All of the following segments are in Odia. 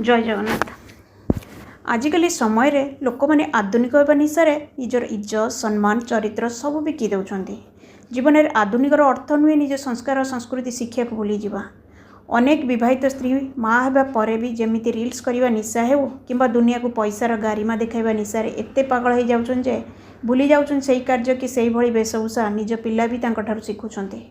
ଜୟ ଜଗନ୍ନାଥ। ଆଜିକାଲି ସମୟରେ ଲୋକମାନେ ଆଧୁନିକ ହେବା ନିଶାରେ ନିଜର ଇଜ୍ଜତ, ସମ୍ମାନ, ଚରିତ୍ର ସବୁ ବିକି ଦେଉଛନ୍ତି। ଜୀବନରେ ଆଧୁନିକର ଅର୍ଥ ନୁହେଁ ନିଜ ସଂସ୍କାର, ସଂସ୍କୃତି, ଶିକ୍ଷାକୁ ଭୁଲିଯିବା। ଅନେକ ବିବାହିତ ସ୍ତ୍ରୀ ମା ହେବା ପରେ ବି ଯେମିତି ରିଲ୍ସ କରିବା ନିଶା ହେଉ କିମ୍ବା ଦୁନିଆକୁ ପଇସାର ଗାରିମା ଦେଖାଇବା ନିଶାରେ ଏତେ ପାଗଳ ହେଇଯାଉଛନ୍ତି ଯେ ଭୁଲି ଯାଉଛନ୍ତି ସେହି କାର୍ଯ୍ୟ କି ସେଇଭଳି ବେଶଭୂଷା ନିଜ ପିଲା ବି ତାଙ୍କଠାରୁ ଶିଖୁଛନ୍ତି।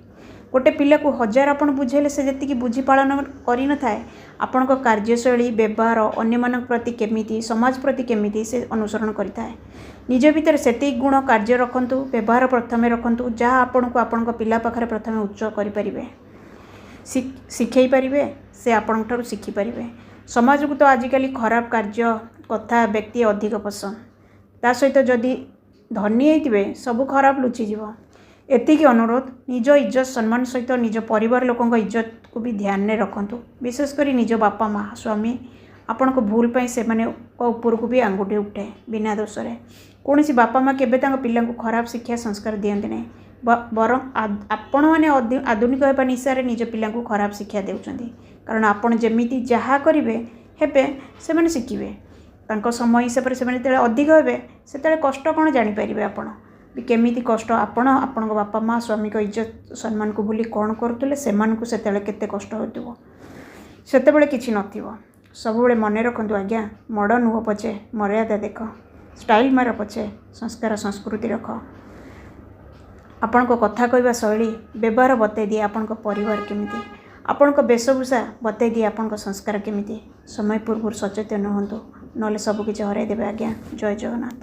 ଗୋଟେ ପିଲାକୁ ହଜାର ଆପଣ ବୁଝେଇଲେ ସେ ଯେତିକି ବୁଝି ପାଳନ କରିନଥାଏ, ଆପଣଙ୍କ କାର୍ଯ୍ୟଶୈଳୀ, ବ୍ୟବହାର, ଅନ୍ୟମାନଙ୍କ ପ୍ରତି କେମିତି, ସମାଜ ପ୍ରତି କେମିତି ସେ ଅନୁସରଣ କରିଥାଏ। ନିଜ ଭିତରେ ସେତିକି ଗୁଣ କାର୍ଯ୍ୟ ରଖନ୍ତୁ, ବ୍ୟବହାର ପ୍ରଥମେ ରଖନ୍ତୁ, ଯାହା ଆପଣଙ୍କୁ ଆପଣଙ୍କ ପିଲା ପାଖରେ ପ୍ରଥମେ ଉଚ୍ଚ କରିପାରିବେ, ଶିଖେଇ ପାରିବେ, ସେ ଆପଣଙ୍କ ଠାରୁ ଶିଖିପାରିବେ। ସମାଜକୁ ତ ଆଜିକାଲି ଖରାପ କାର୍ଯ୍ୟ, କଥା, ବ୍ୟକ୍ତି ଅଧିକ ପସନ୍ଦ। ତା ସହିତ ଯଦି ଧନୀ ହେଇଥିବେ, ସବୁ ଖରାପ ଲୁଚିଯିବ। ଏତିକି ଅନୁରୋଧ, ନିଜ ଇଜ୍ଜତ ସମ୍ମାନ ସହିତ ନିଜ ପରିବାର ଲୋକଙ୍କ ଇଜ୍ଜତକୁ ବି ଧ୍ୟାନରେ ରଖନ୍ତୁ, ବିଶେଷ କରି ନିଜ ବାପା ମା, ସ୍ୱାମୀ। ଆପଣଙ୍କ ଭୁଲ ପାଇଁ ସେମାନଙ୍କ ଉପରକୁ ବି ଆଙ୍ଗୁଠି ଉଠେ ବିନା ଦୋଷରେ। କୌଣସି ବାପା ମା କେବେ ତାଙ୍କ ପିଲାଙ୍କୁ ଖରାପ ଶିକ୍ଷା ସଂସ୍କାର ଦିଅନ୍ତି ନାହିଁ, ବରଂ ଆପଣମାନେ ଆଧୁନିକ ହେବା ନିଶାରେ ନିଜ ପିଲାଙ୍କୁ ଖରାପ ଶିକ୍ଷା ଦେଉଛନ୍ତି। କାରଣ ଆପଣ ଯେମିତି ଯାହା କରିବେ ହେବେ, ସେମାନେ ଶିଖିବେ। ତାଙ୍କ ସମୟ ହିସାବରେ ସେମାନେ ଯେତେବେଳେ ଅଧିକ ହେବେ, ସେତେବେଳେ କଷ୍ଟ କ'ଣ ଜାଣିପାରିବେ। ଆପଣ ବି କେମିତି କଷ୍ଟ, ଆପଣ ଆପଣଙ୍କ ବାପା ମା, ସ୍ୱାମୀଙ୍କ ଇଜ୍ଜତ ସମ୍ମାନକୁ ଭୁଲି କ'ଣ କରୁଥିଲେ, ସେମାନଙ୍କୁ ସେତେବେଳେ କେତେ କଷ୍ଟ ହେଉଥିବ। ସେତେବେଳେ କିଛି ନଥିବ। ସବୁବେଳେ ମନେ ରଖନ୍ତୁ ଆଜ୍ଞା, ମଡ଼ର୍ଣ୍ଣ ହୁଅ ପଛେ ମର୍ଯ୍ୟାଦା ଦେଖ, ଷ୍ଟାଇଲ୍ ମାର ପଛେ ସଂସ୍କାର ସଂସ୍କୃତି ରଖ। ଆପଣଙ୍କ କଥା କହିବା ଶୈଳୀ, ବ୍ୟବହାର ବତେଇ ଦିଏ ଆପଣଙ୍କ ପରିବାର କେମିତି। ଆପଣଙ୍କ ବେଶଭୂଷା ବତେଇ ଦିଏ ଆପଣଙ୍କ ସଂସ୍କାର କେମିତି। ସମୟ ପୂର୍ବରୁ ସଚେତନ ହୁଅନ୍ତୁ, ନହେଲେ ସବୁକିଛି ହରାଇ ଦେବେ ଆଜ୍ଞା। ଜୟ ଜଗନ୍ନାଥ।